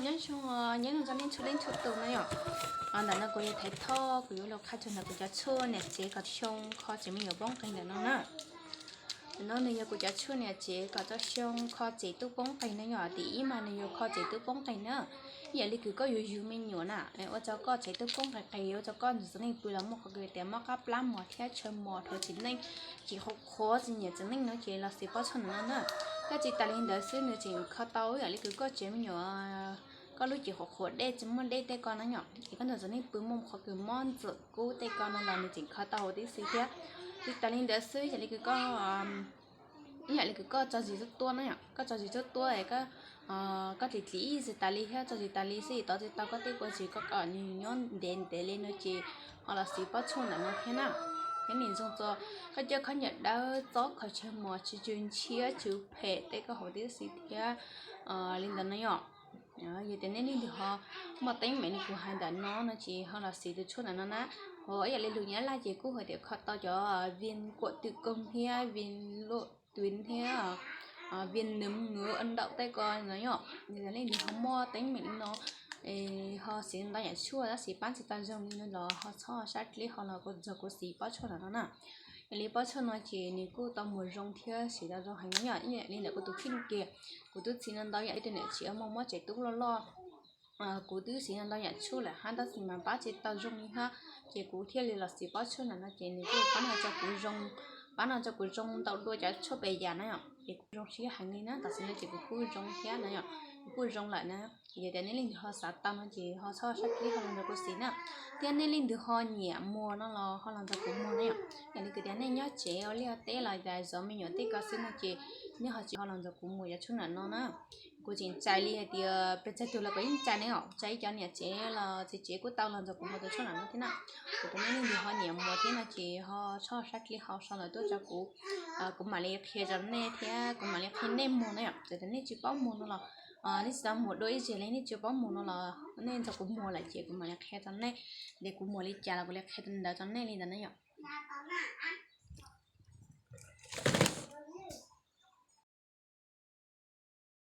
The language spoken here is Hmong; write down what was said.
Nyob zoo, nyob zoo txog nej txhua leej txhua tus na yom. Ntawm no kuv yog Thaiv Thoj, kuv yuav los qhia txog ntawm kuv cov tshuaj niam tsev kom xyoo kho tsev me nyuam poob qis ntawm no na. Ntawm no nws yog kuv cov tshuaj niam tsev kom tau xyoo kho tsev tub poob qis na yom. Tim ib mas nws yuav kho tsev tub poob qis na. Ib yam li kws koj yuav yug me nyuam na, ua rau koj tsev tub poob qis qis, ua rau koj ntxhua neej pw los muaj qhov kws tias mob qab plab mos thiab tshaw mos, rhuav txiv neej, tsis qhuav qhuav, tsis nyiam txiv neej no ces los siv pob tshuaj ntawm no na. Thiab tsis tas li ntawd xwb, nws tseem kho tau ib yam li kws koj tsev me nyuam, koj lub cev qhuav qhuav, dej tsis muaj dej tej ko na yom, es koj ntxhua neej pw muaj qhov kws mob ntxuam kub tej ko no los nws tseem kho tau huv tib si thiab. Tsis tas li ntawd xwb, yam li kws koj ib yam li kws koj tso zis tuab tuab na yom, koj tso zis tuab tuab es koj dlim dlim ib tsis tas li thiab, tso zis tas li xwb tov tsis tau koj tej kua zis, koj kom nws nyob ntev ntev li no ces ho los siv pob tshuaj ntawm no thiab na. Thiab nws zoo txog koj coj khaub ncaws dawb, txob kho tshaw mos, tsw tsw ntshiab tsw phem tej ko huv tib si thiab li ntawd no yom. Yog tias nej leej twg ho muaj teeb meem li kuv hais ntawm no no ces ho los siv tus tshuaj ntawm no na. Ua ib yam li lus Nyab Laj ces kuj hais tias kho tau cov viêm cuộn tử cung thiab viêm tuyến thiab viêm nướm ngứa âm đạo tej ko no yom. Yog tias leej twg ho muaj teeb meem li no, ho siv ntau yam tshuaj tab sis pab tsis tau zoo li no los ho txhob sab dlib, ho los nrog kuv siv pob tshuaj ntawm no na. Yog li pob tshuaj no ces nws kuj tau muag zoo thiab siv tau zoo heev no yom. Ib yam li ntawm kuv tus kheej kiag, kuv twb siv no ntau yam li tus niam tsev uas muaj mob tsev tub loj loj, kuv twb siv no ntau yam tshuaj lawm hab tab sis mas pab tsis tau zoo li hab, ces kuv thiaj li los siv pob tshuaj ntawm no ces nws kuj pab no rau kuv zoo, pab no rau kuv zoo ntau dua cov tshuaj pes yam na yom, ces kuj zoo siab heev li na. Tam sim no ces kuv kuj zoo thiab na yom, kuv kuj zoo lawm na. Yog tias nej leej twg ho xav tau no ces ho txhob sab dlib, ho los nrog kuv siv na. Thiab nej leej twg ho nyiam muag no los ho los nrog kuv muag na yom. Yog li kuv tias nej nyob tsev ua liaj teb los zov me nyuam tej ko xwb no ces nej ho tsis ho los nrog kuv muag cov tshuaj ntawm no na. Kuv tseem txais li hais tias pes tsawg tug los kuv yeej txais ne yom, txais ib cov niam tsev los txiv tsev kuj tau los nrog kuv muag tus tshuaj ntawm no thiab na. Kuv tias nej leej twg ho nyiam muag thiab no ces ho txhob sab dlib, ho sau ntawv tuaj rau kuv, kuv mam li qhia rau nej thiab kuv mam li qhia nej muag na yom. Txawm tias nej tsis paub muag no los, nej tsis tau muag dua ib zaug li, nej tsis paub muag no los nej nrog kuv muag lawm ces kuv mam li qhia rau nej. Ces kuv muag li cas los kuv li qhia ntawd rau nej li ntawd na yom.